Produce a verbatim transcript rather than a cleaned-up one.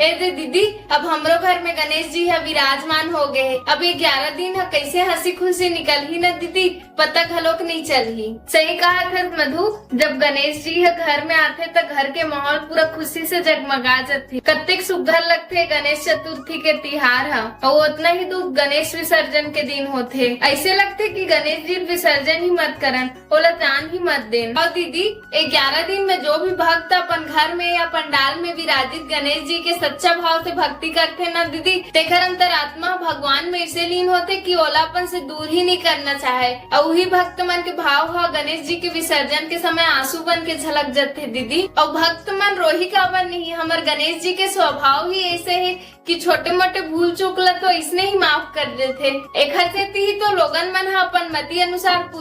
ए दे दीदी, अब हमरो घर में गणेश जी ह विराजमान हो गए हे। अब ये ग्यारह दिन ह कैसे हंसी खुशी निकलही न दीदी, पता घलोक नहीं चलही। सही कहा थस मधु, जब गणेश जी ह घर में आथे त घर के माहौल पूरा खुशी से जगमगा जथे। कत्तेक सुग्घर लगथे गणेश चतुर्थी के तिहार ह। अउ ओतना ही दुख गणेश विसर्जन के दिन होथे। ऐसे लगथे कि गणेश जी विसर्जन ही मत करन, ओला जान ही मत देन। अउ दीदी, ए ग्यारह दिन में जो भी भक्त अपन घर में या पंडाल में विराजित गणेश जी के सच्चा भाव से भक्ति करथे न दीदी, तेखर अंतरात्मा भगवान में ऐसे लीन होथे कि ओला अपन से दूर ही नहीं करना चाहे। अउ उही भक्त मन के भाव ह गणेश जी के विसर्जन के समय आंसू बन के झलक जथे दीदी। अउ भक्त मन रोही काबर नहीं, हमर गणेश जी के स्वभाव ही ऐसे हे कि छोटे मोटे भूल चूक ल तो इसने ही माफ कर देथे। एखर सेती ही तो लोगन मन ह अपन मति अनुसार